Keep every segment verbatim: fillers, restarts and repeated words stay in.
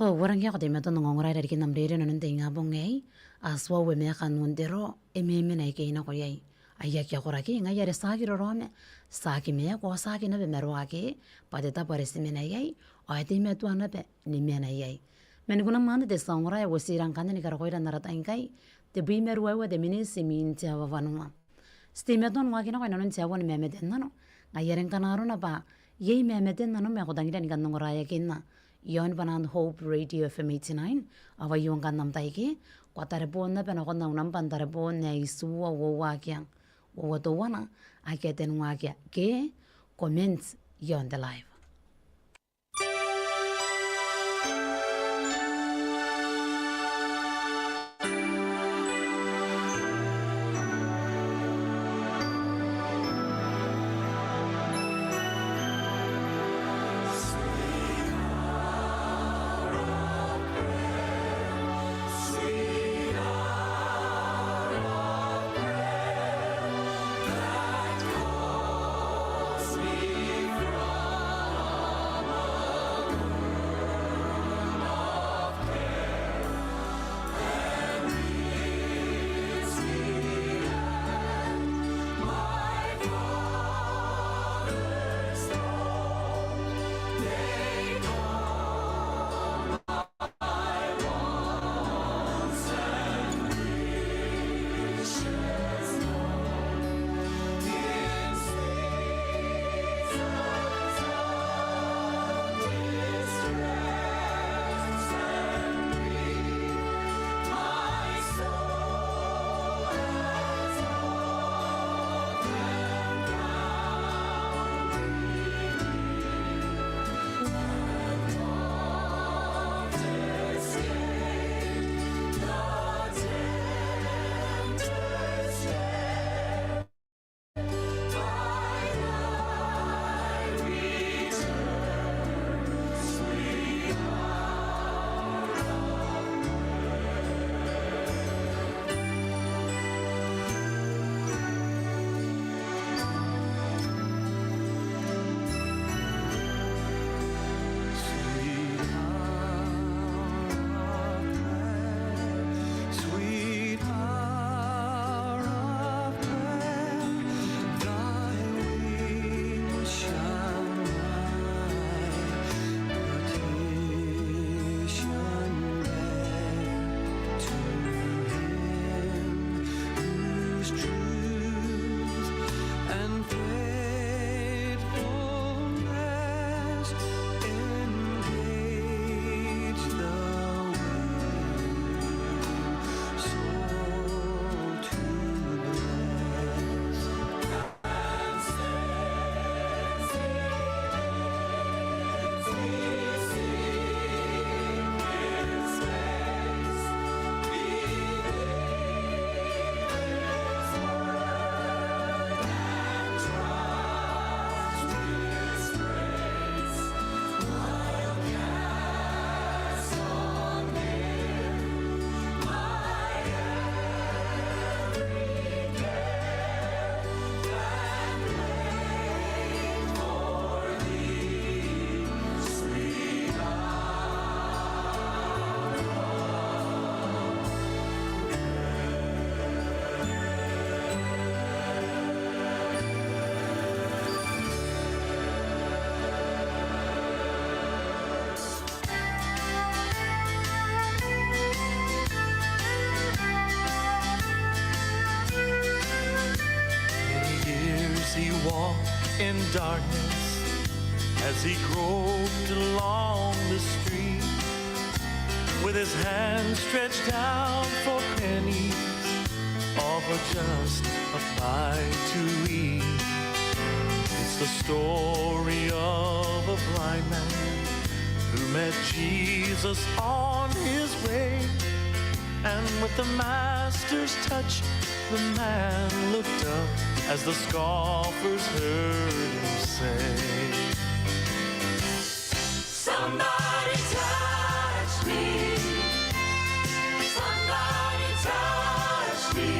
Ao e rangi n aki teimatoa n ongongora irarikin am reirei n nanon te ingabong aei, a tuai maeka n un te roo, e memena ike nako iai. Ai akea koraki, ngaia are ti aki rorooma, ti aki maeka, ti aki naba maruaki, bwa te tabo are ti mena iai, ao e teimatoa naba ni mena iai. Ma ni kunea mwaane te tia ongora ae uoti rang kanga ni karokoira n ara tai ngkai, tebwi ma ruaiwa te miniti imwin te aoa wanua. Ti teimatoa n waaki nako inanon te aoa ni mamate n nano, ngaia are ngkana arona bwa iai mamate n nano ma ko tangiria ni kan ongoraeakinna iaon bwanaan Hope Radio F M eighty nine, ao aio ngkanne am tai ke, ko a tareboon naba nakon au nambwa n tareboon ae itiua uoua akea uoua teuana akea tenua akea, ke comment iaon te live. Many years he walked in darkness as he groped along the street, with his hand stretched out for pennies, or for just a bite to eat. It's the story of a blind man who met Jesus on his way, and with the master's touch, the man looked up as the scoffers heard him say, "Somebody touch me. Somebody touch me.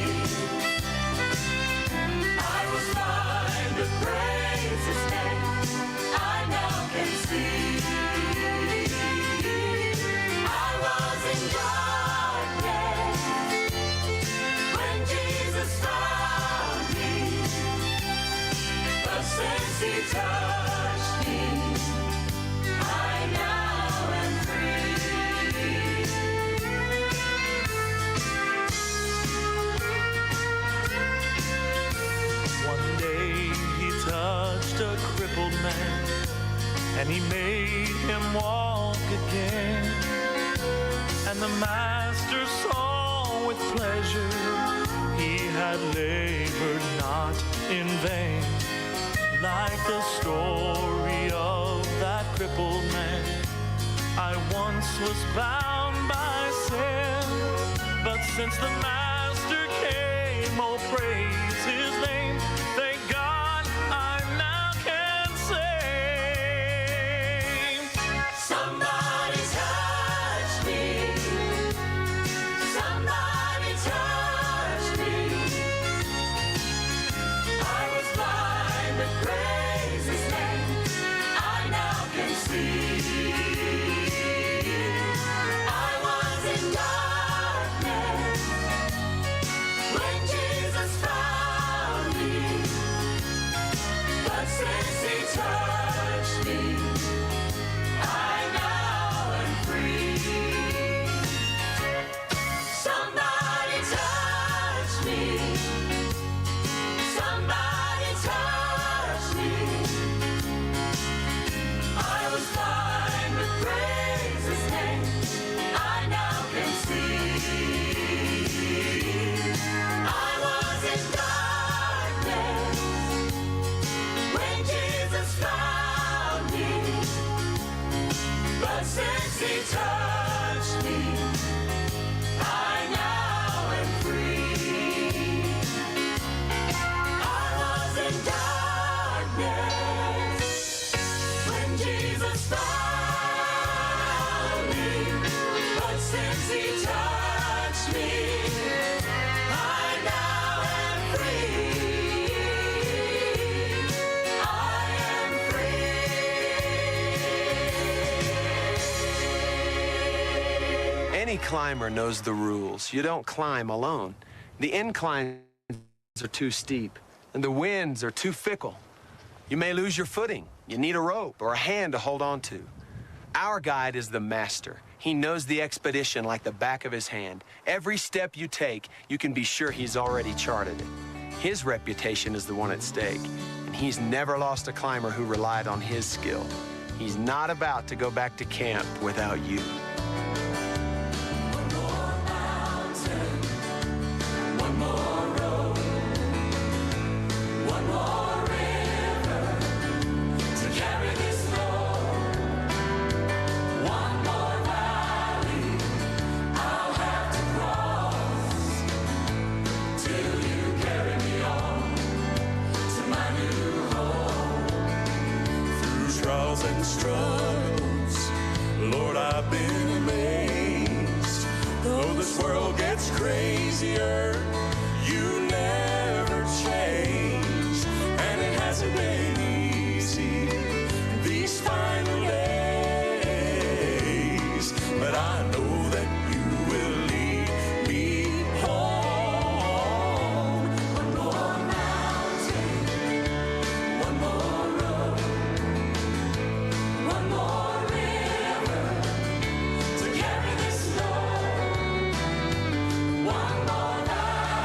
I was blind, but praise his name. I now can see." And he made him walk again. And the master saw with pleasure he had labored not in vain. Like the story of that crippled man, I once was bound by sin, but since the master came, oh, praise his name. Thank God I now can sing. Somebody touch me. Somebody touch me. I was blind, but praise his name. I now can see. I was in darkness when Jesus found me, but since he touched me, I now am free. Somebody touch me. Somebody touch me. I was blind, but praise his name. I now can see. I was in darkness when Jesus found me. But since he touched me, I now am free. I was in darkness when Jesus found me, but since he touched me, I now am free. I am free. Any climber knows the rules. You don't climb alone. The inclines are too steep, and the winds are too fickle. You may lose your footing. You need a rope or a hand to hold on to. Our guide is the master. He knows the expedition like the back of his hand. Every step you take, you can be sure he's already charted it. His reputation is the one at stake, and he's never lost a climber who relied on his skill. He's not about to go back to camp without you. One more mountain, one more road, one more river to carry this load. One more valley I'll have to cross till you carry me on to my new home. Through trials and struggles, Lord, I've been amazed. Though this world gets crazier, you never change, and it hasn't been easy these final days, but I know that you will lead me home. One more mountain, one more road, one more river to carry this load. One more valley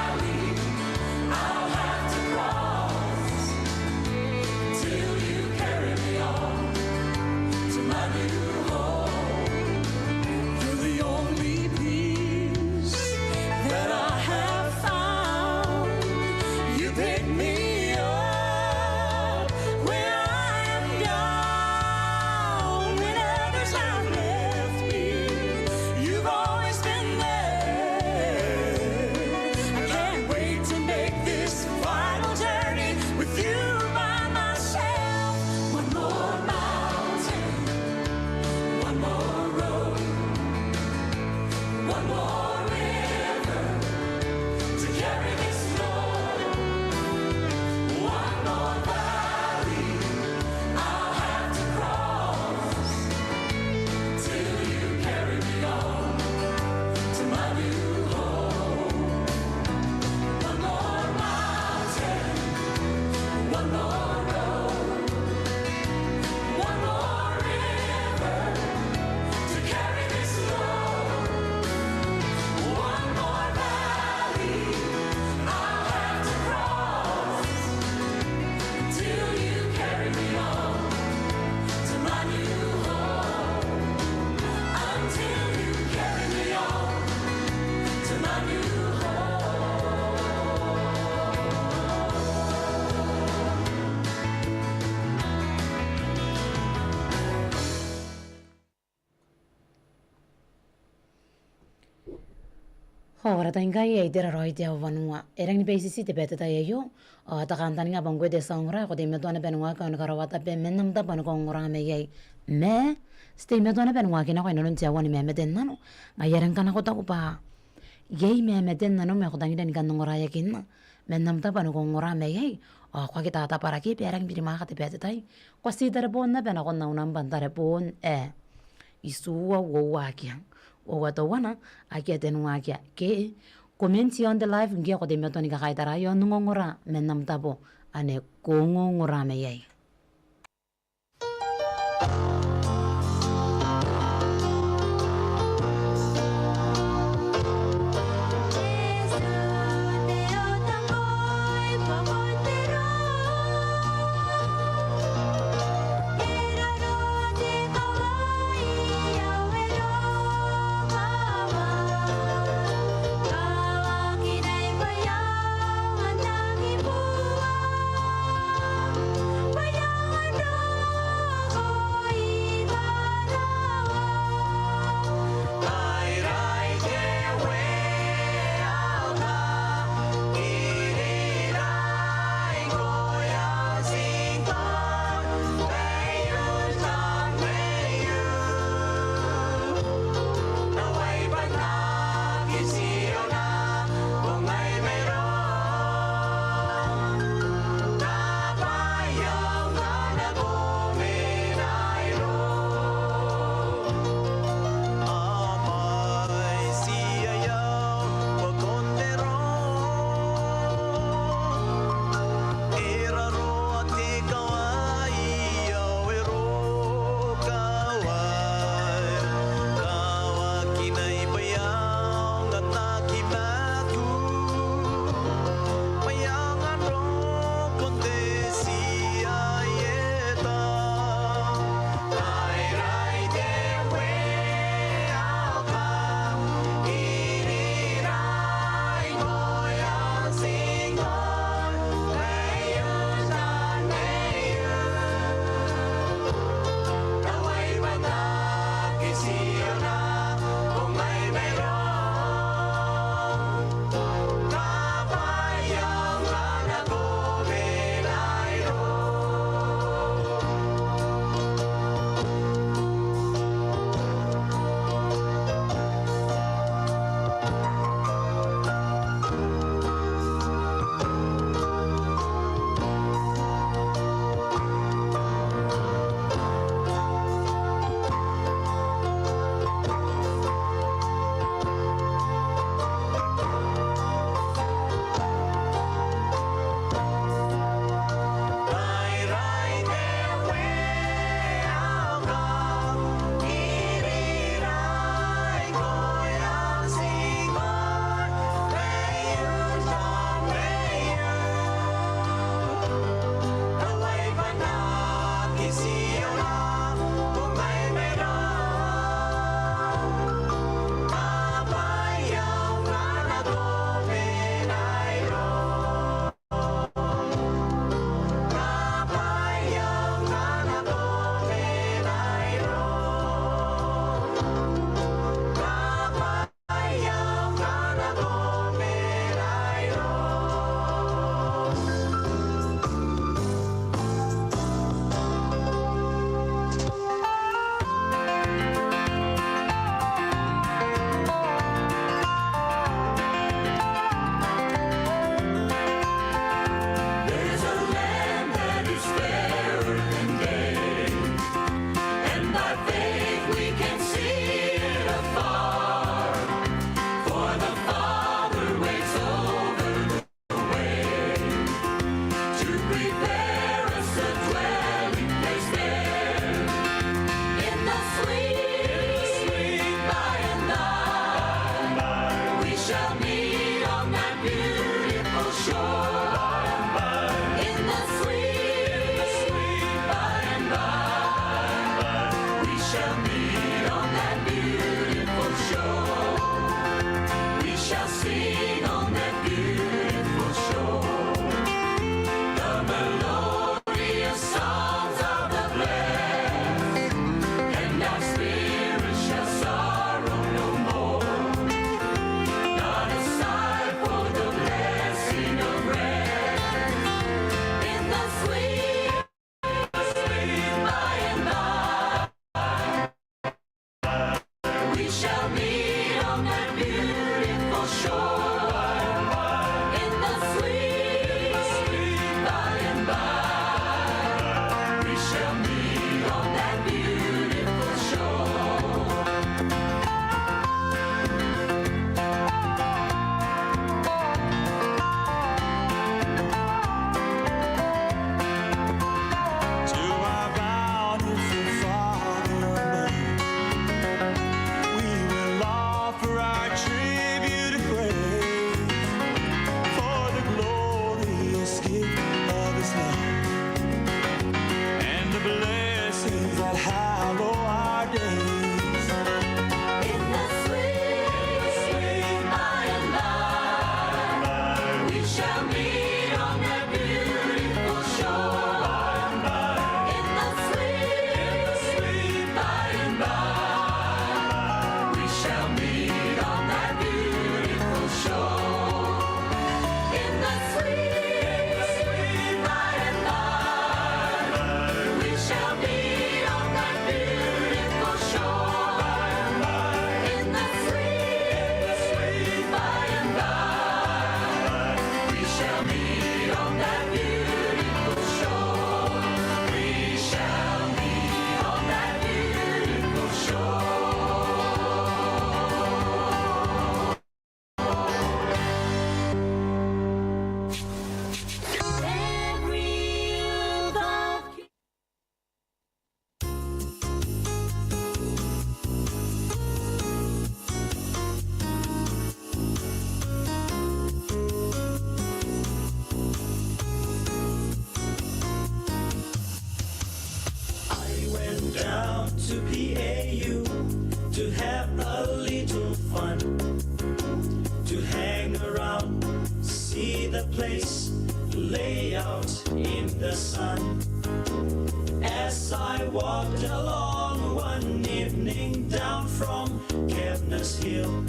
Ao ara tai ngkai, e itera raoi te aoa wanua. E rangi ni baitiiti te bwai n te tai aio. Ao ti a kantaninga bwa ngkoe te tia ongora ae ko teimatoa naba ni waaki ao ni karaoa tabe man am tabo ane ko ongora mai iai. Ma ti teimatoa naba ni waaki nako inanon te aoa ni mamate n nano. Ngaia are ngkana ko taku bwa iai mamate n nanom ae ko tangiria ni kan ongoraeakinna man am tabo ane ko ongora mai iai, ao ko aki tatabwarake bwa e rangi ni birimwaaka te bwai n te tai. Ko a tii tarebon naba nakon au nambwa n tarebon ae itiua uoua akea, uoua teuana akea tenua akea, ke comment iaon te live ngke ko teimatoa ni kakaitaraia n ongongora man am tabo ane ko ongongora mai iai. place, lay out in the sun. As I walked along one evening down from Cavendish Hill,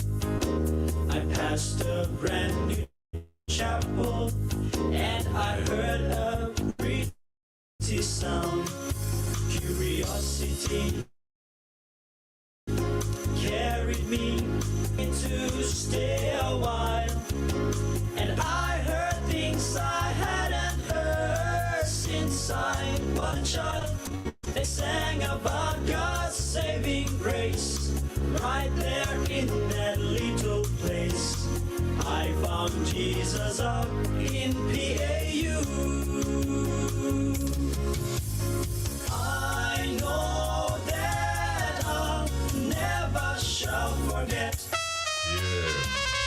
I passed a brand new chapel and I heard a pretty sound. Curiosity carried me to stay a while, and I heard things I hadn't heard since I was a child. They sang about God's saving grace right there in that little place. I found Jesus up in P A U. I know that I'll never shall forget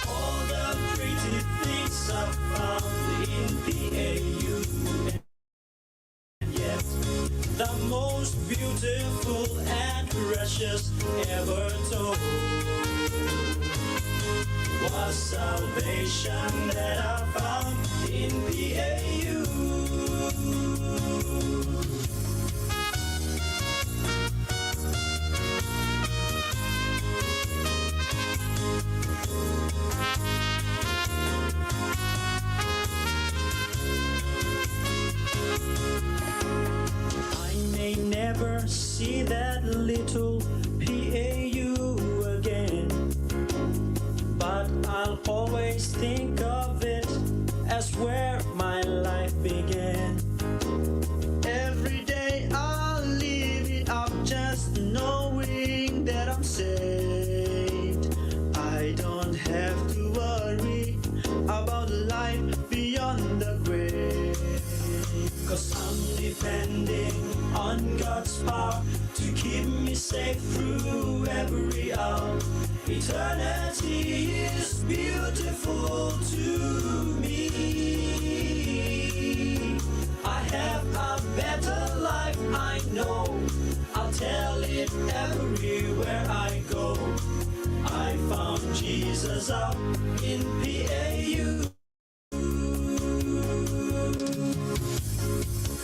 all the pretty things I found in P A U. And yet, the most beautiful and precious ever told was salvation that I found in P A U. I may never see that little P A U again, but I'll always think of it as where my life began. Every day I live it up just knowing that I'm saved. I don't have to worry about life beyond the grave. 'Cause I'm depending on God's power to keep me safe through every hour. Eternity is beautiful to me. I have a better life, I know. I'll tell it everywhere I go. I found Jesus up in P A U.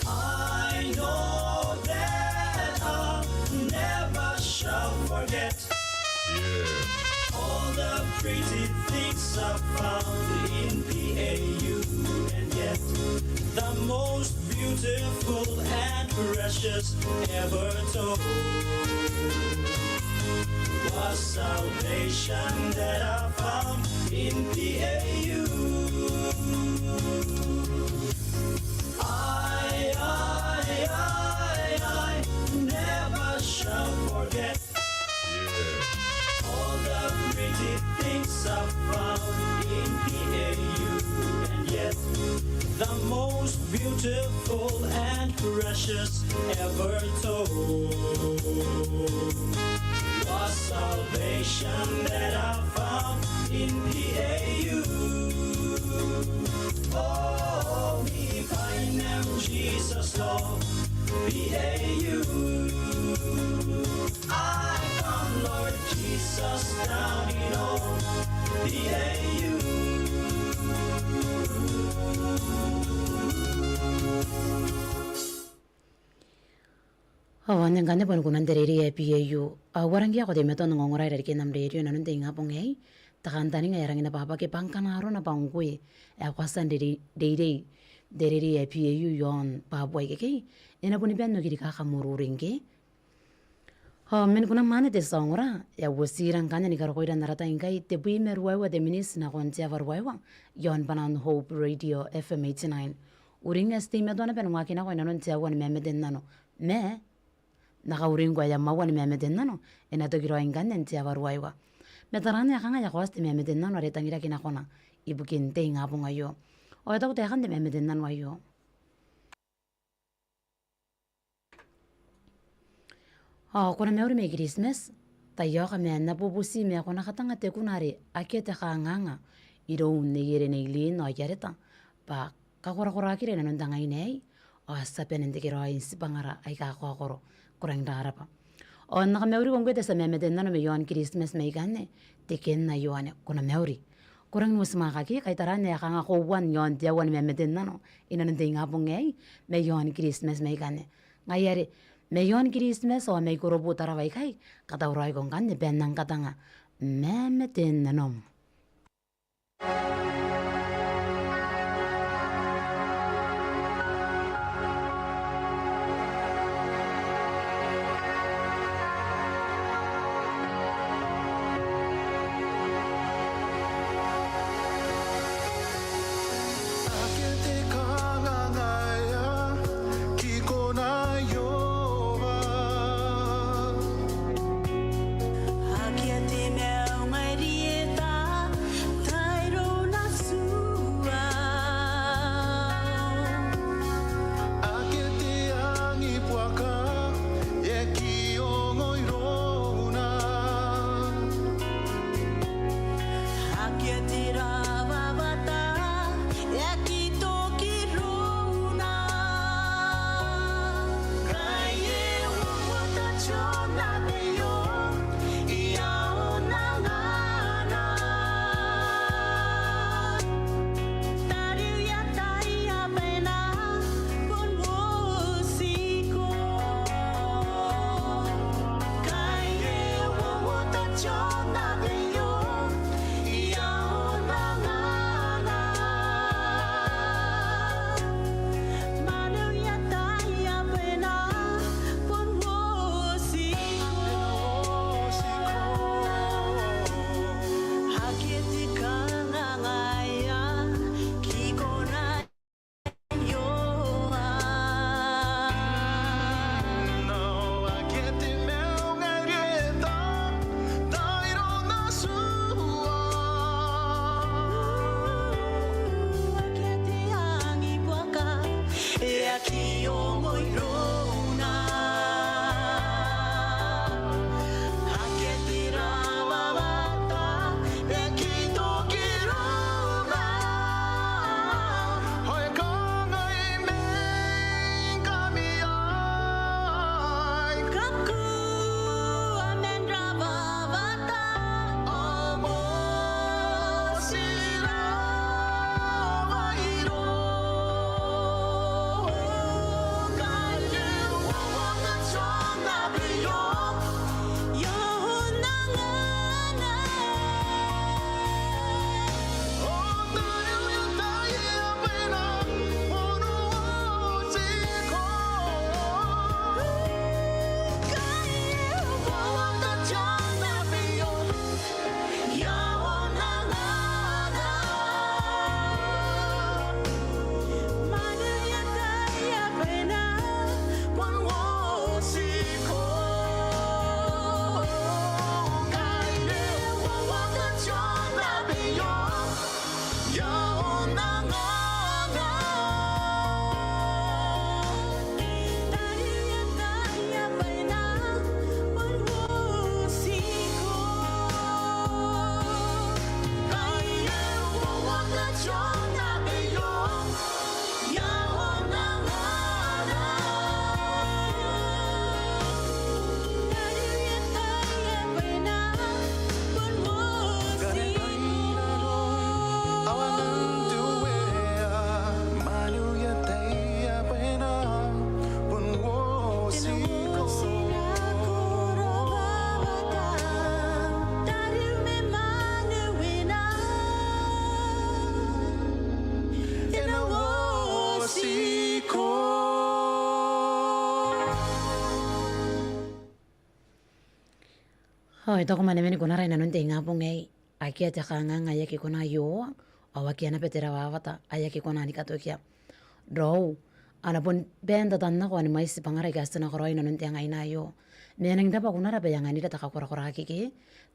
I know that I'll never shall forget all the pretty things I found in P A U, and yet the most beautiful and precious ever told was salvation that I found in P A U. I, I, I, I never shall forget all the pretty things I found in P A U, and yet the most beautiful and precious ever told was salvation that I found in P A U. Oh, mi painem Jesus lo P A U. I found Lord Jesus down in old P A U. Ao anne ngkanne bon kunan te reirei ae P A U. Ao a rangi n ako te matoa n ongora i rarikin am rerio inanon te ingabong aei. Te kantaninga ae rangi n abwabwaki bwa ngkana arona bwa ngkoe ae ko a tia n reirei, reirei n te reirei ae P A U i aon Papua ikekei, e na boni bane n okirikaki am ururing ke. Ao man kunam anne te tia ongora, e a uotira ngkanne ni karokoira n ara tai ngkai tebwi ma ruaiwa te miniti nakon te aoa ruaiwa i aon Bwanan Hope Radio F M eighty-nine. Uringa ae ti teimatoa naba ni waaki nako inanon te aoa ni mamate n nano. Ma n na kauringko ae am aoa ni mamate n nano e na toki raoi ngkanne n te aoa ruaiwa. Ma taraan ae kanga e a kaoti te mamate n nano are e tangiraki nakona ibukin te ingabong aio. Ao e taku taekan te mamate n nano aio. Ao ko na mauri mai Kiritimati, taiaoka ma n na bubuti ma ko na katanga te kuna are akea te kanganga iroun Nei Ere, Nei Lin ao Iareta bwa kakorakoraki inanon te ngaina aei, ao ti a bane n tekeraoi n tibwangara aika kakaokoro. Ko rangi n rarabwa. Ao n na kamauriko ngkoe te tia mamate n nano mai aon Kiritimati mai ikanne, te kenna Ioane, ko na mauri. Ko rangi n uotia mwaakaki, kaitaraa ae kanga koauan iaon te aua ni mamate n nano inanon te ingabong aei, mai aon Kiritimati mai ikanne. Ngaia are, mai aon Kiritimati ao mai Korobu Tarawa ikai, katauraoiko ngkanne bwa e nang katanga mamate n nanom. Akea te kangangaia, ki kona Iehova. Akea te maungairieta, tai irouna Tua. Akea te angibuaka, e aki ongo irouna. Akea te rawawata, e aki toki irouna. Kai e uouota te onnabeio, i aon angana. Tariu i ataia bwa e na bon uotiko. Kai e uouota te onnabeio, i aon angana. Mwaneu i ataia bwa e na bon uotiko. Akea te kangangaia, ki kona Iehova. Akea te maungairieta, tai irouna Tua. Akea te angibuaka, e aki ongo irouna. Akea te rawawata, e aki toki irouna. Ao e kangai mai ngkami aei: Kakua man rawawata, ao motirawa iroum. Kai e uouota te onnabeio, i aon angana. Ao e taku mwanewen konara inanon te ingabong aei: Akea te kanganga ae aki kona Iehova, ao akea naba te rawawata ae aki kona ni katokia. Raou, a na bon bane n tatannako ni mwaiti tibwangara aika ti na karaoi inanon te angaina aio. Ma e nangi raba kunara bwa e anganira te kakorakoraki ke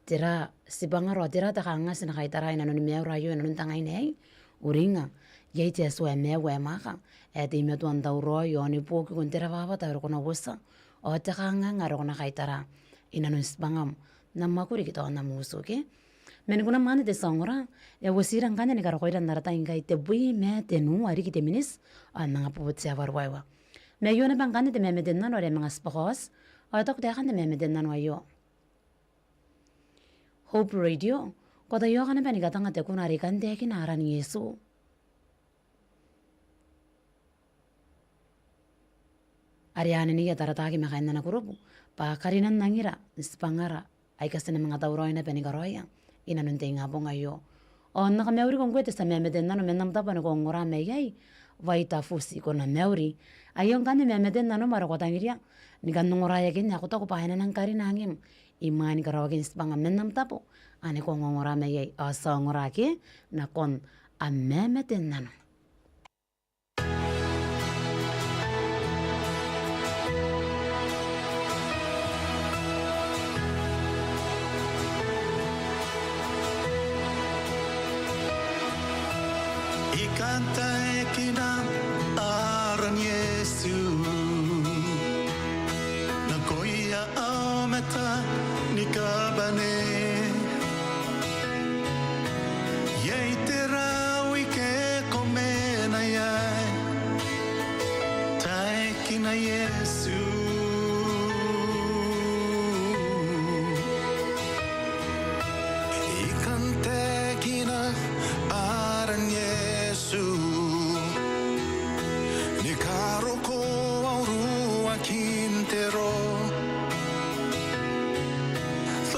tera tibwangara, tera te kanganga ti na kaitaraa inanon maiura aio inanon te angaina aei. Uringnga, iai te Atua ae maiu ae mwaaka, ae teimatoa n tauraoi ao ni buokiko n te rawawata are ko na uotia, ao te kanganga are ko na kaitaraa inanon tibwangam n am mwakuri ke tao n am utu ke. Ma ni kunea mwaane te tia ongora, e a uotira ngkanne ni karokoira n ara tai ngkai tebwi ma tenua riki te miniti ao e manga bobotia waruwawa. Ma aio naba ngkanne te mamate n nano are e manga tibwa kaoti, ao e taku taekan te mamate n nano aio: Hope Radio, Ko ataia naba ni katanga te kuna are I kan taekina aran Iesu. Are a neneia tarataki ma kaain ana kurubu bwa karinan angira n tibwangara aika ti na manga tauraoi naba ni karaoia inanon te ingabong aio. Ao N na kamauriko ngkoe te tia mamate n nano man am tabo ane ko ongora mai iai, Waitafuti, ko na mauri. Aio ngkanne mamate n nanom are ko tangiria ni kan ongoraeakin ae ko taku bwa e na nang karina angim imwain karaoakin tibwanga man am tabo ane ko ongongora mai iai. Ao ti a ongora ake nakon am mamate n nano. I kan taekina aran Iesu nakoia aomata ni kabane. Iai te rau ike ko mena iai, taekina Iesu. I kan taekina aran Iesu ni karokoa uruakin te ro.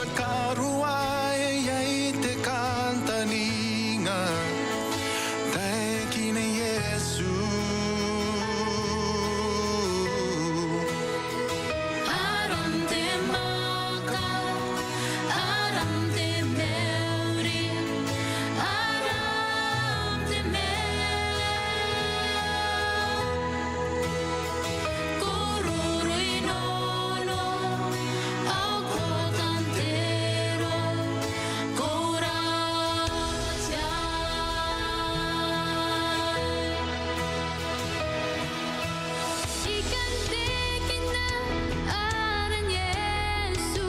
Takaruaea iai te kantaninga, taekina Iesu. Aram te mwaaka, aram te mauri, aram te maiu. Ko ruru i nono, ao ko tanteroa, ko rabwa te Atua. I kan taekina aran Iesu,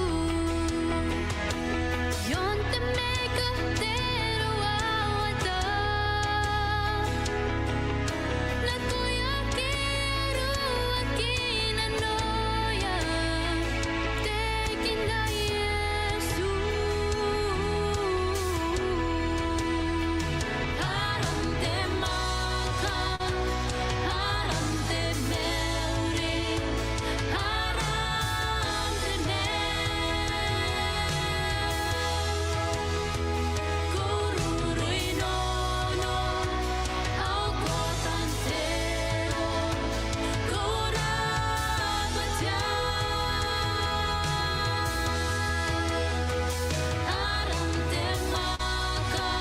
i aon te maeka, te roaa, te nakoia ake a ruaki nanoia, taekina Iesu. Aram te mwaaka, aram te mauri, aram te maiu. Ko ruru i nono, ao ko tanteroa, ko rabwa te Atua. Aram te mwaaka,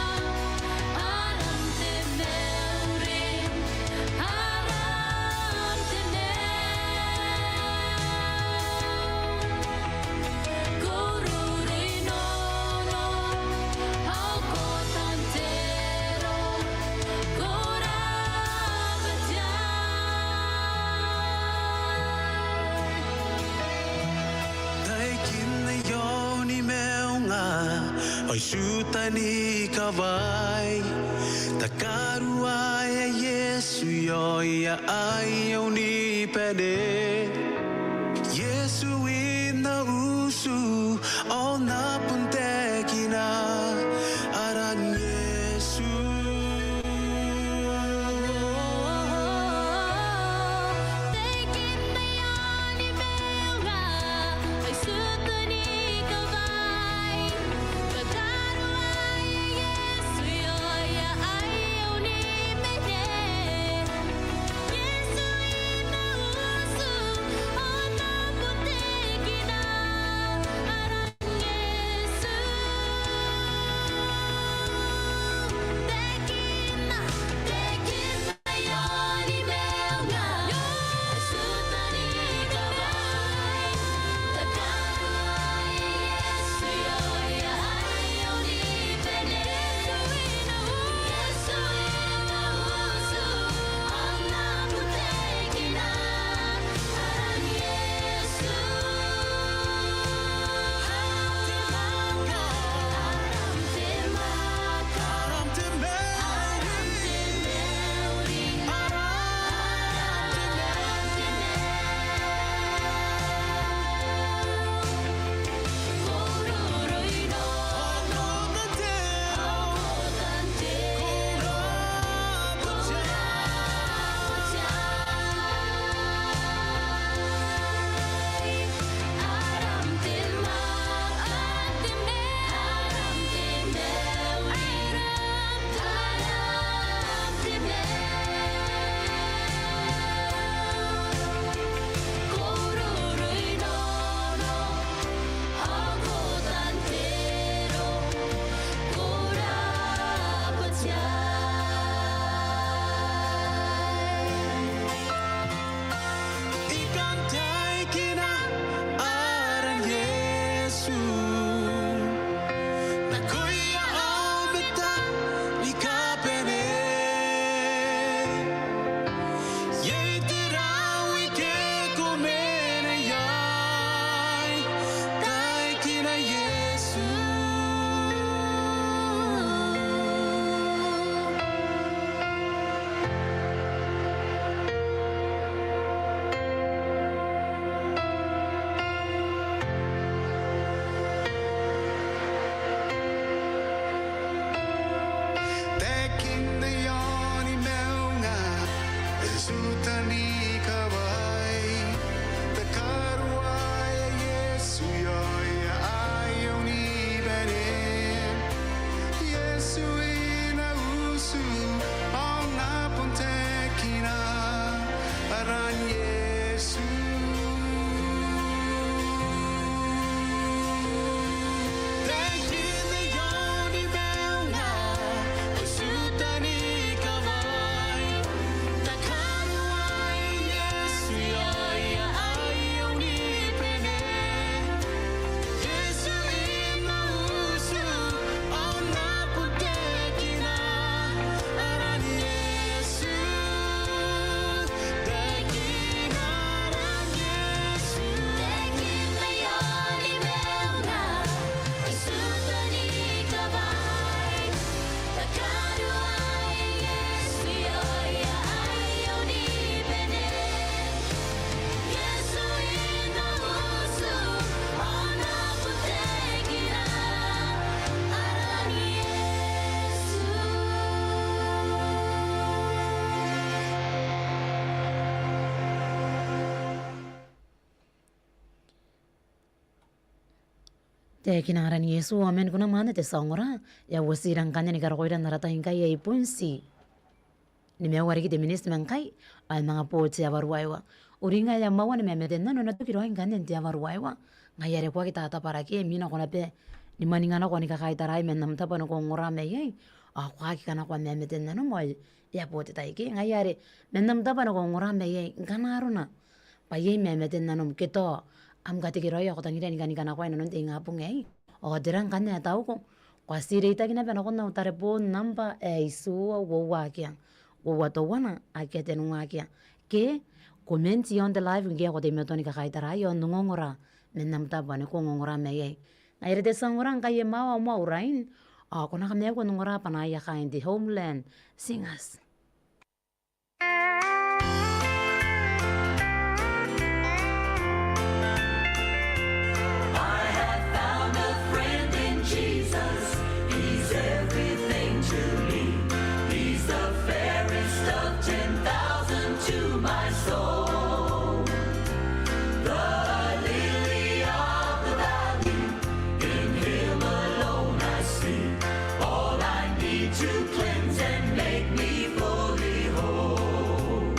aram te mauri, aram te maiu. Ko ruru i nono, ao ko tanteroa, ko rabwa te Atua. Taekina i aoni maunga, ao I tuta ni kawai. Takaruaea Iesu i aoia aio ni bane. Iesu i na utu, ao N na bon taekina aran Iesu. Taekina i aoni maunga, ao I tuta ni kawai. Takaruaea Iesu i aoia aio ni bane. Iesu i na utu, ao N na bon taekina aran Iesu. Taekinan aran Iesu, amen. Ko na manga te tia ongora, e a uotira ngkanne ni karokoira n ara tai ngkai ae bon ti nimaua riki te miniti ma ngkai, ao e manga bo te aoa ruaiwa. Uringa e a moa ni mamate n nano, e na toki raoi ngkanne n te aoa ruaiwa. Ngaia are ko aki tatabara ke, imwina ko na bane ni mwaninga nako ni kakaitaraai man am tabo ane ko ongora mai iai, ao ko aki kanakoa mamate n nanom ao e a bo te tai ke. Ngaia are man am tabo ane ko ongora mai iai, ngkana arona bwa iai mamate n nanom ke tao am katekeraoi ao ko tangiria ni kani kanakoa inanon te ingabong aei, ao tera ngkanne ae tauko? Ko a tii reitaki naba nakon au tareboon nambwa ae itiua uoua akea, uoua teuana akea tenua akea. Ke comment iaon te live ngke ko teimatoa ni kakaitaraai ao n ongongora man am tabo ane ko ongongora mai iai. Ngaia are te tia ongora ngkai e moa, moa au rain, ao ko na kamaiua n ongora bwa naaia kaain te Homeland Singers. I have found a friend in Jesus. He's everything to me. He's the fairest of ten thousand to my soul. The lily of the valley, in him alone I see all I need to cleanse and make me fully whole.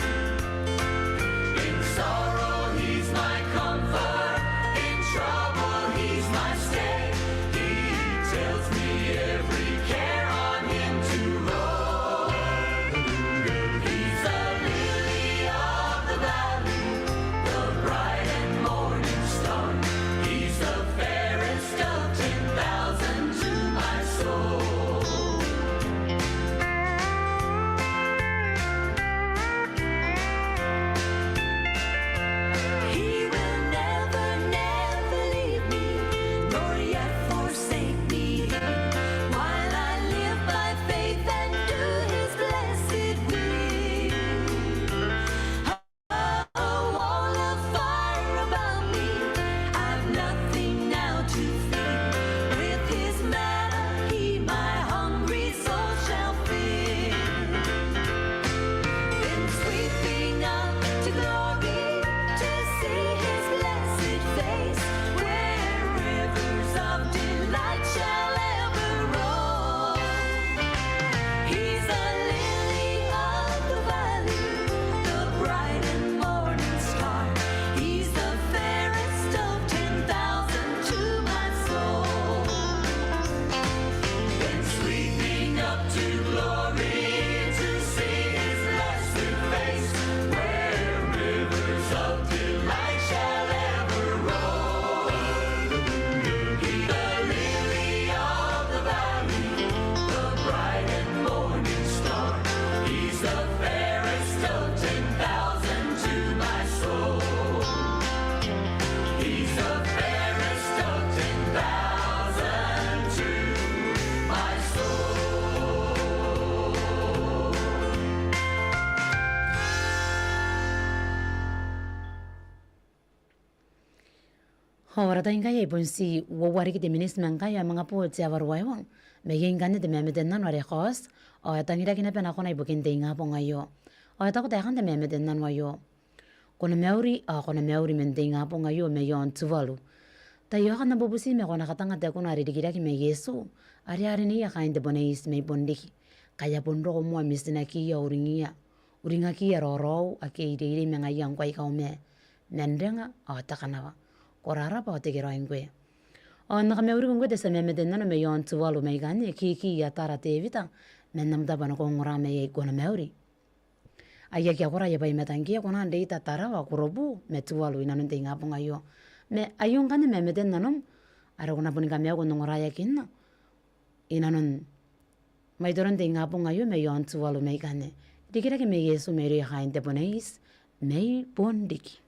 In sorrow he's my comfort, in trouble he's my stay. He tells me every care on him to roll. He's the lily of the valley, the bright and morning star. He's the fairest of ten thousand to my soul. He will never, never leave me, nor yet forsake me, while I live by faith and do his blessed will. A wall of fire about me, I've nothing now to fear. With his manna he my hungry soul shall fill. Then sweeping up to glory to see his blessed face, where rivers of delight shall ever roll. He's the lily of the valley, the bright and morning star. He's the fairest of ten thousand to my soul. Then sweeping up to glory to see his blessed face, where rivers of delight shall ever roll. He's the lily of the valley, the bright and morning star. He's the fairest of ten thousand to my soul. He's the fairest of ten thousand to my soul. Ao ara tai ngkai e bon ti uoua riki te miniti ma ngkai ao e manga bo te aoa ruaiwa. Ma iai ngkanne te mamate n nano are e kaoti, ao e tangiraki naba nakona ibukin te ingabong aio. Ao e taku taekan te mamate n nano aio: Ko na mauri, ao ko na mauri man te ingabong aio mai aon Tuvalu. Taiaoka n na bubuti ma ko na katanga te kuna are rikirake ma Iesu, are a rineia kaain te Boneiti mai Bonriki. Kai a bon roko moa mitinakiia, uringiia, uringakiia raoraou ake i reirei ma ngaiia ngkoa i Kauma, Manrenga ao Takanawa. Ko rarabwa ao tekeraoi ngkoe. Ao n na kamauriko ngkoe te tia mamate n nano mai aon Tuvalu mai ikanne, Kiki Atara Tevita, man am tabo ane ko ongora mai iai, ko na mauri. Ai aki a kora aia bwai i matang ke, ko na reita Tarawa, Korobu ma Tuvalu inanon te ingabong aio. Ma aio ngkanne mamate n nanom are ko na boni kamaiuko n ongoraeakinna inanon maitoron te ingabong aio mai aon Tuvalu mai ikanne. Rikirake ma Iesu mairouia kaain te Boneiti mai Bonriki.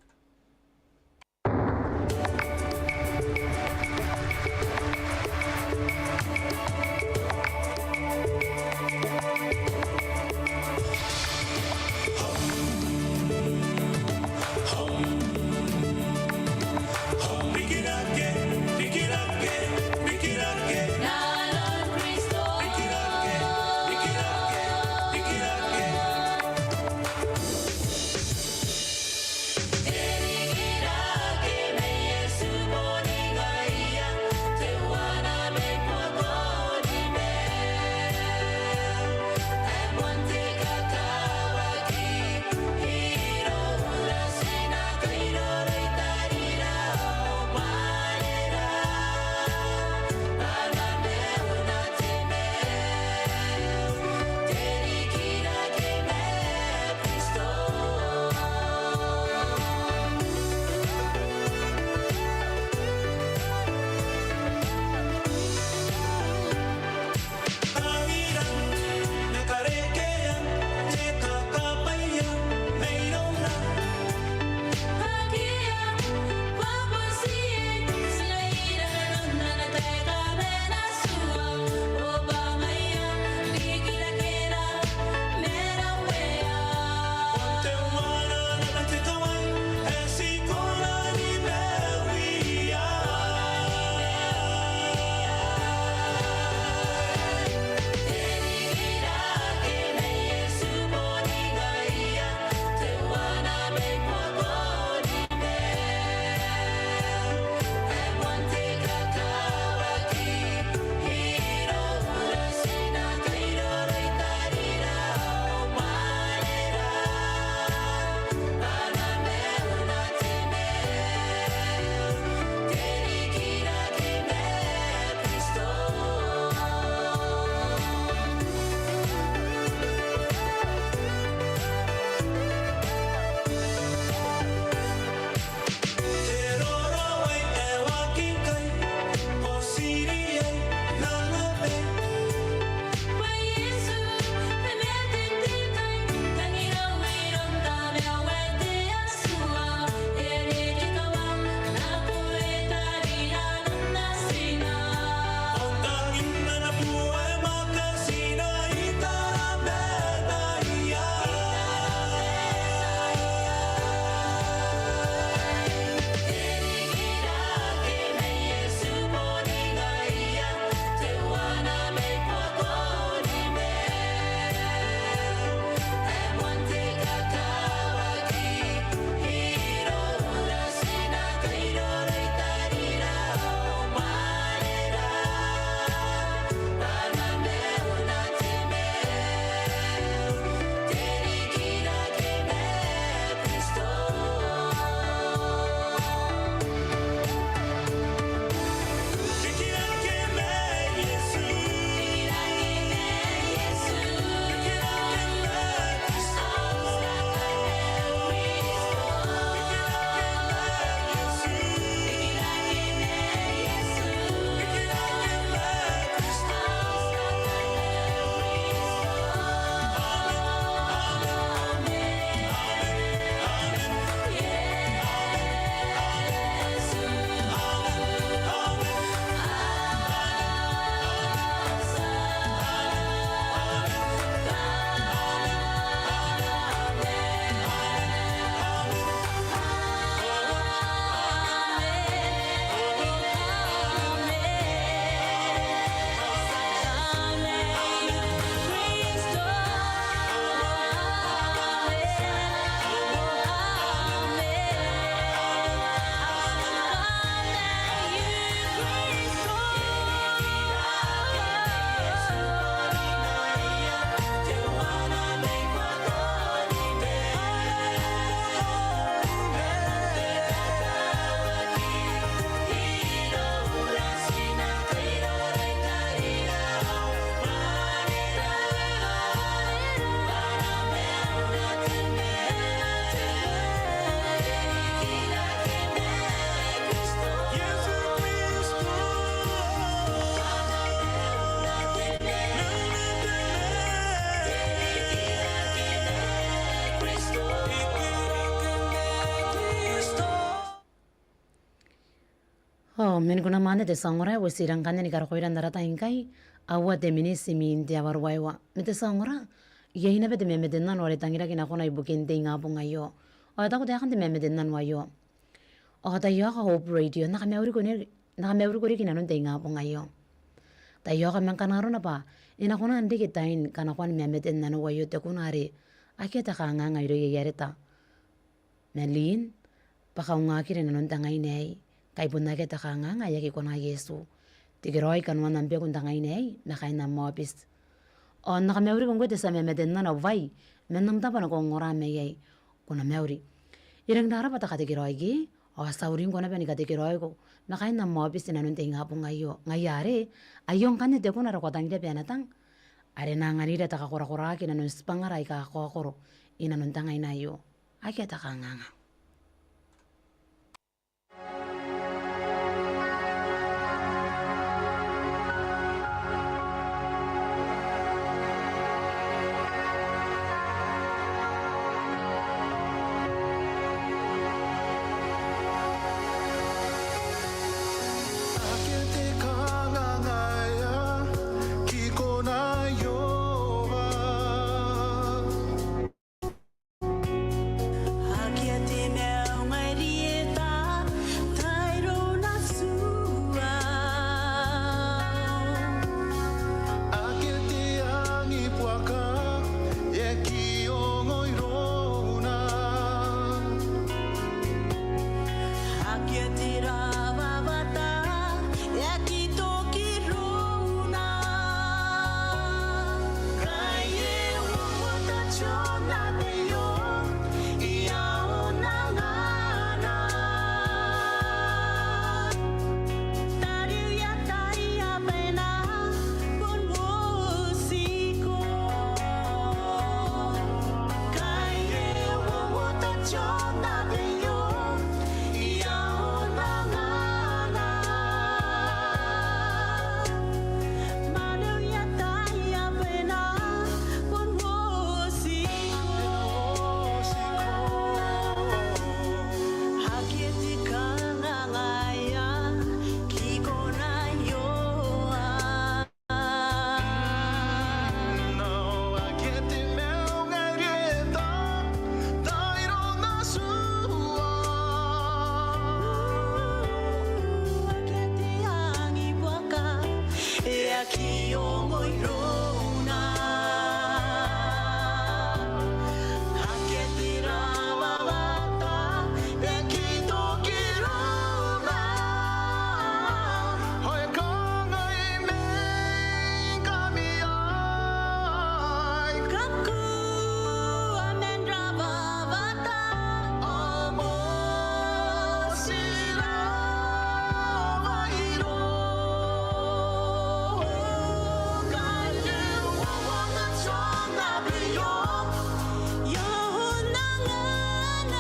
Ao man kunamwane te tia ongora, e uoti rang ngkanne ni karokoira n ara tai ngkai, aua te miniti imwin te aoa ruaiwa. Ma te tia ongora, iai naba te mamatenano are tangiraki nakona ibukin te ingabong aio. Ao e taku taekan te mamatenano aio: Ao taiaoka Hope Radio, N na kamauriko n, N na kamauriko riki inanon te ingabong aio. Taiaoka ma ngkana arona bwa e na kona n reke tain kanakoan mamatenano aio, te kuna are akea te kanganga irouia i areta. Malin, bwa kaungakira inanon te ngaina aei, kai bon akea te kanganga ae aki kona Iesu. Tekeraoi kanoan am beku n te ngaina aei, ma kaain am aobiti. Ao N na kamauriko ngkoe te tia mamatenano Vai, man am tabo are ko ongora mai iai. Ko na mauri. E rangi n rabwa te katekeraoi, ao ti a uringko naba ni katekeraoiko ma kaain am aobiti inanon te ingabong aio. Ngaia are, aio ngkanne te kuna are ko tangiria bwa e na tang, are e na anganira te kakorakoraki inanon tibwangara aika kakaokoro inanon te ngaina aio. Akea te kanganga. Akea te kanganga ae aki kona Iehova. Akea te maunga rieta, tai rona tua. Akea te angibuaka, e aki ongo irouna. Akea te rawawata, e aki toki irouna. Kai e uouota te aoa aio, i aon angana. Tariu i ataia bwa e na bon uotiko. Kai e uouota te aoa aio, i aon angana. Mwaneu i ataia bwa e na bon uotiko. Akea te kanganga ae aki kona Iehova. Nao akea te maunga rieta, tai rona tua. Akea te angibuaka, e aki ongo irouna. Akea te rawawata, e aki toki irouna. Ao e kangai mai ngkami aei: Kakua man rawawata, ao moti rawa iroum. Kai e uouota te aoa aio, i aon angana.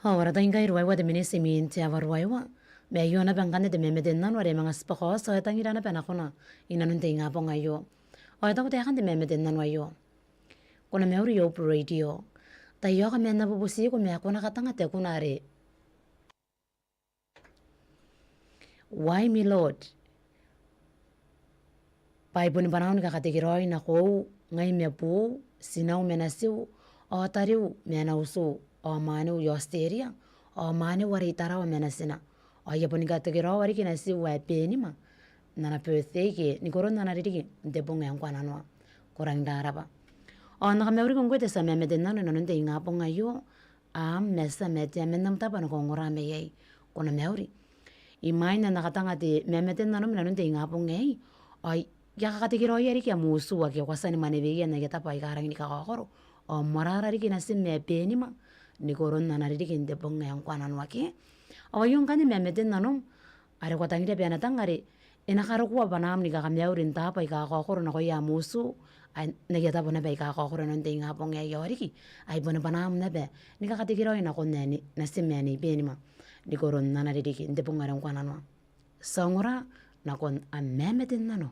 Ao ara tai ngkai ruaiwa te miniti imwin te aoa ruaiwa. Ma aio naba ngkanne te mamate n nano are e manga tibwa kaoti ao e tangira naba nakona inanon te ingabong aio. Ao e taku taekan te mamate n nano aio: Ko na mauri Hope Radio. Taiaoka ma N na bubutiko ma ko na katanga te kuna are Why me, Lord? Bwa I boni bwanaau ni kakatekeraoi nakoiu, ngai ma buuu, tinau ma natiu, ao tariu ma ana utu, ao mwaaneu i Aotiteria, ao mwaaneu are i Tarawa ma natina. Ao I a boni katekeraoa riki natiu ae Benima n ana birthday ke ni koron ana ririki n te bong ae ngkoananoa. Ko rangi n rabwa. Ao N na kamauriko ngkoe te tia mamate n nano inanon te ingabong aio, am maitia ma te amen am tabo ane ko ongora mai iai. Ko na mauri. Imwain ae N na katanga te mamate n nanom inanon te ingabong aei, ao I a kakatekeraoia riki am utu ake ko a tia ni mwaneweia n aia tabo aika rangi ni kakaokoro, ao moarara riki natim ae Benima ni koron ana ririki n te bong ae ngkoananoa ke. Ao aio ngkanne mamate n nanom are ko a tangiria bwa e na tang are e na karokoa bwanaam ni kakamauri n taabo aika kakaokoro nakoia am utu, ae n aia tabo naba aika kakaokoro inanon te ingabong aei. Ao riki ai boni bwanaam naba ni kakatekeraoi nakon ae Nei, natim ae Nei Benima ni koron ana ririki n te bong are ngkoananoa. Ti a ongora nakon am mamate n nano.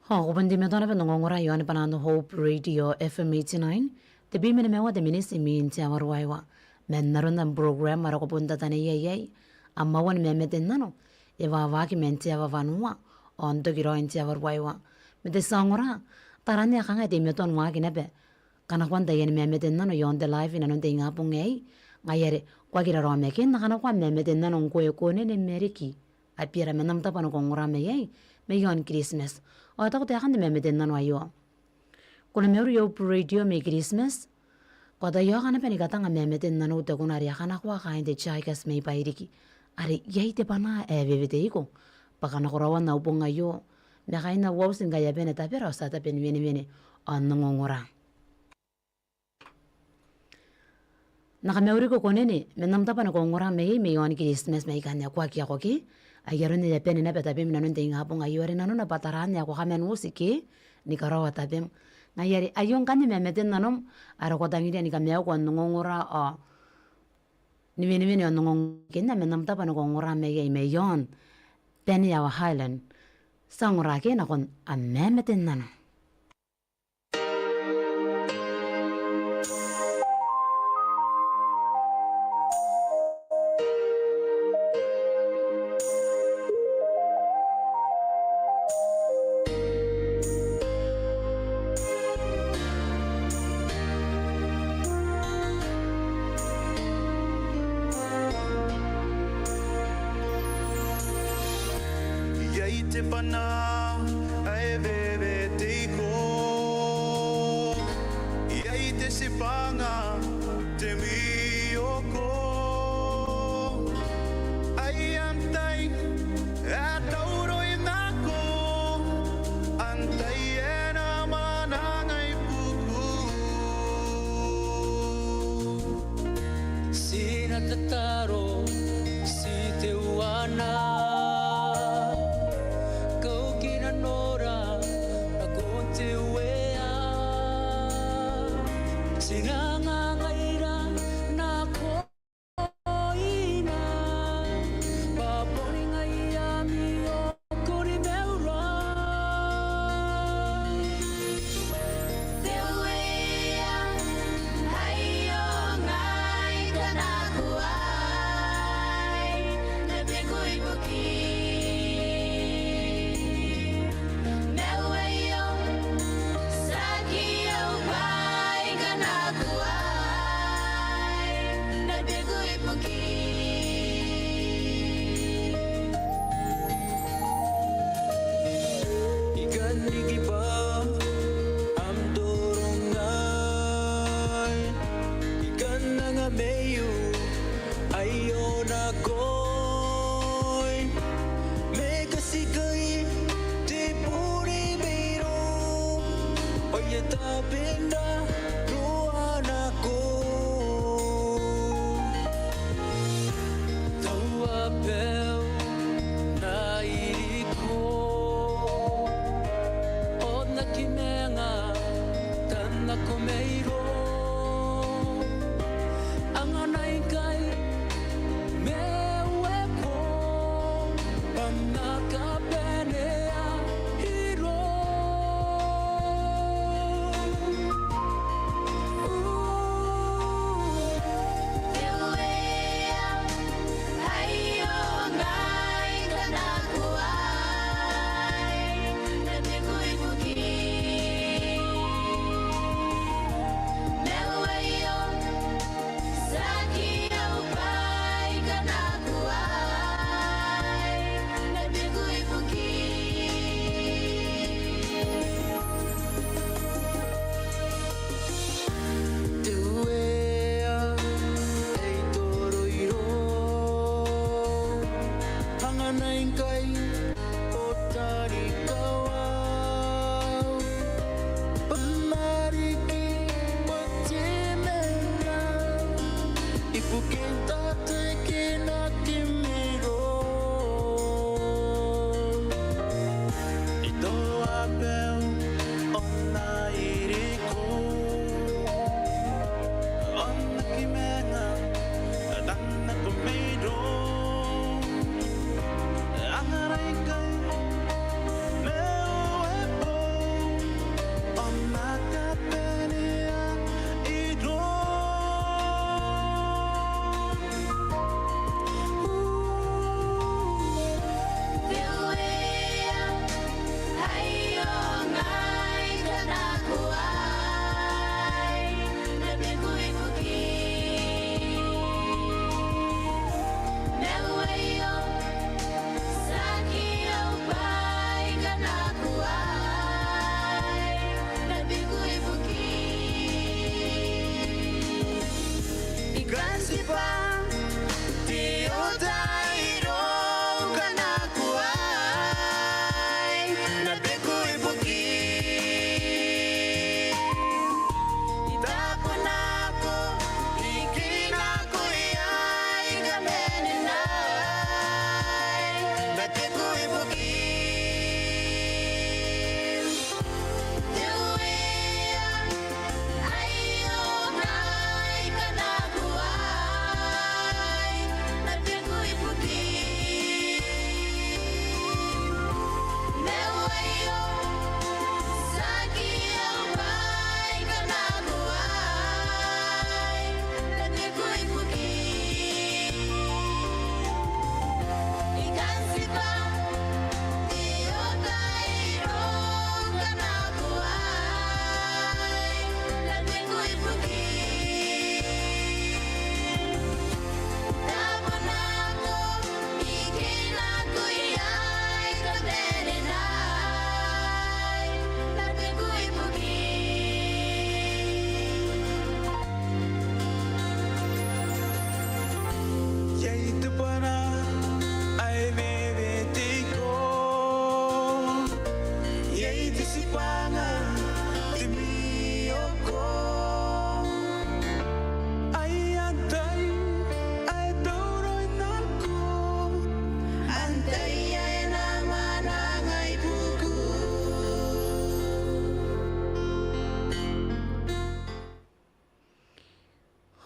Ao ko bon teimatoa naba n ongongora iaon bwanaan Hope Radio F M eighty-nine, tebwi ma nimaua te miniti imwin te aoa ruaiwa. Man aron am program are ko bon tataneiai iai, am aua ni mamate n nano e wawaaki man te aoa wanua ao n toki raoi n te aoa ruaiwa. Ma te tia ongora, taran ae kanga e teimatoa n waaki naba kanakoan taian mamate n nano iaon te live inanon te ingabong aei. Ngaia are ko aki raraoma ke n na kanakoa am mamate n nano ngkoe, ko nene ma riki, abiara man am tabo ane ko ongora mai iai mairoun Kiritimati. Ao e taku taekan te mamate n nano aio: Ko na mauri Hope Radio mai Kiritimati. Ko a taiaoka naba ni katanga am mamate n nanou, te kuna are a kanakoa kaain te Tigers mai Bairiki, are iai te bwanaa ae weweteiko bwa kanakoraoan au bong aio ma kaain au auti ngkai a bane tabera ao ti a tabe ni wenewene ao n ongongora. N na kamauriko, ko nene man am tabo ane ko ongora mai iai mairoun Kiritimati, ma I kan akoaki, ko aki, ai aron ae a bane naba tabem inanon te ingabong aio, are nanona bwa taran ae ko kaman uti ke ni karaoa tabem. Ngaia are aio ngkanne mamaten nanom are ko tangiria ni kamaiuko n ongongora ao ni wenewene ao n ongongora, ke n na man am tabo ane ko ongora mai iai mairoun Baniawa Highland. Ti a ongora ke nakon am mamaten nano. Iai te bwanaa ae weweteiko, iai te tibwanga te mwioko. Ai antai ae tauraoi nako, antai ae na mwananga i buaku? Ti na tataro, ti teuana, kaukia nanora nakon te Uea. Ti na ngangaira nakoina, bwa boni ngaia ami okori maiura. Te Uea, aio ngai kanakoai, na beku i buki. Te Uea, tiaki au bwai kanakoai, na beku i buki. I kan riki bwa am torongai, I kan anga maiu aio nakoim, ma e katikai te bure mairou, ao I a tabena roa nakoim. Tau abau n iriko, ao n aki manga tan nako mairou. Anganai ngkai ma ueako, bwa N na kabanea irou.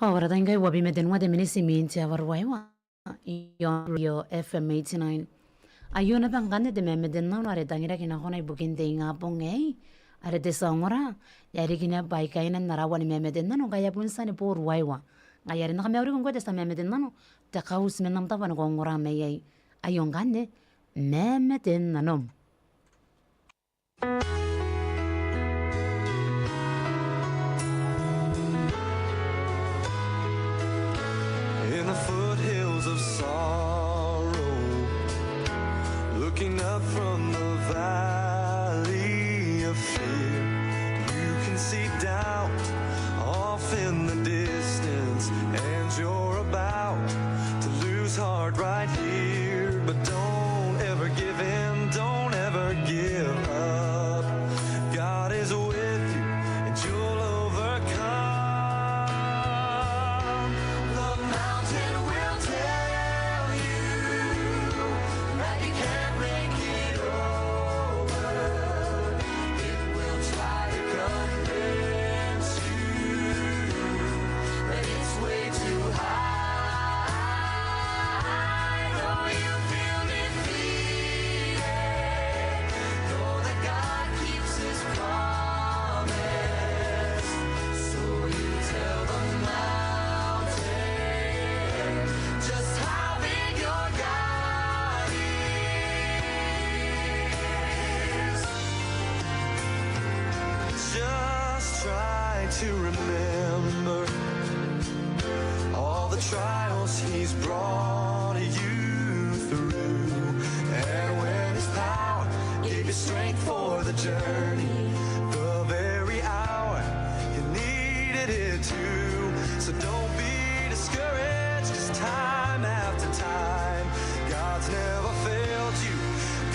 Ao ara tai ngkai uabwi ma tenua te miniti imwin te aoa ruaiwa iaon Real F M eighty-nine. Aio naba ngkanne te mamate n nano are e tangiraki nakona ibukin te ingabong aei, are te tia ongora, e a riki naba bwa e kainnanoa ara uani mamate n nano ngkai a bon tia ni bo ruaiwa. Ngaia are N na kamauriko ngkoe te tia mamate n nano, te kauti man am tabo ane ko ongora mai iai. Aio ngkanne, mamate n nanom. In the foothills of sorrow, looking up from the valley of fear, you can see doubt off in the distance, and you're about to lose heart right here. But don't ever give in, don't ever give up. God is with you, and you'll overcome. The mountain will tell you that you can't make it over. It will try to convince you that it's way too high. Though you feel defeated, know that God keeps his promise. So you tell the mountain just how big your God is. Just try to remember all the trials he's brought you through. And when his power gave you strength for the journey, the very hour you needed it to. So don't be discouraged, 'cause time after time, God's never failed you.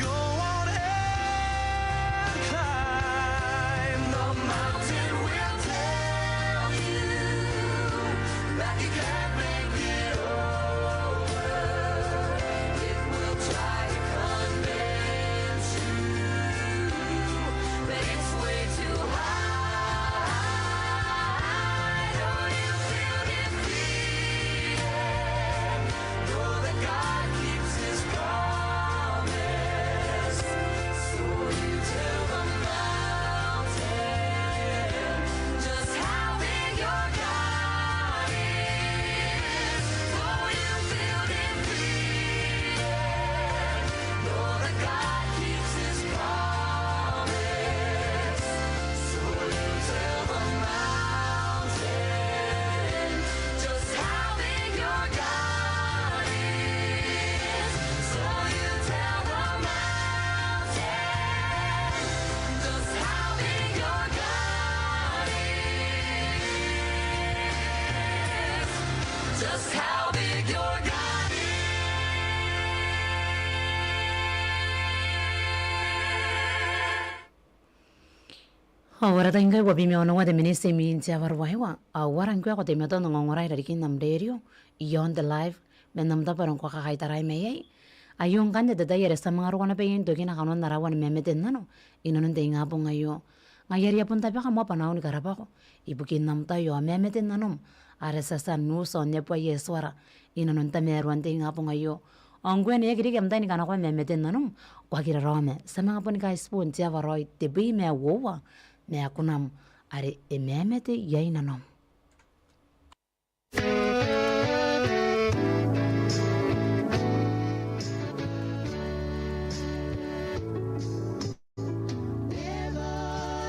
Go on and climb. The mountain will tell you that you can't make it over. It will try to convince you that it's way too high. Though you feel defeated, know that God keeps his promise. So you tell the mountain just how big your God is. Though you feel defeated, know that God keeps his promise. So you tell the mountain just how big your God is. So you tell the mountain just how big your God is. Just how big your God is. Ao ara tai ngkai uabwi ma onoua te miniti imwin te aoa ruaiwa. Ao ara ngkoe ko teimatoa n ongongora i rarikin am rerio, iaon te live, man am tabo are ngkoe ko kakaitarai mai iai. Aio ngkanne te tai are ti a manga roko naba iai n tokina kanoan ara uani mamate n nano inanon te ingabong aio. Ngaia are I a bon tabeka moa bwanaau ni karabwako ibukin am tai ao mamate n nanom are ti a tia n uti ao n neboa iai Iesu ara inanon tamaroan te ingabong aio. Ao ngkoe ane e aki riki am tai ni kanakoa mamate n nanom, ko aki raraoma, ti a manga boni kaitibo n te aoa raoi tebwi ma uoua ma kunam are e mamate iai nanom.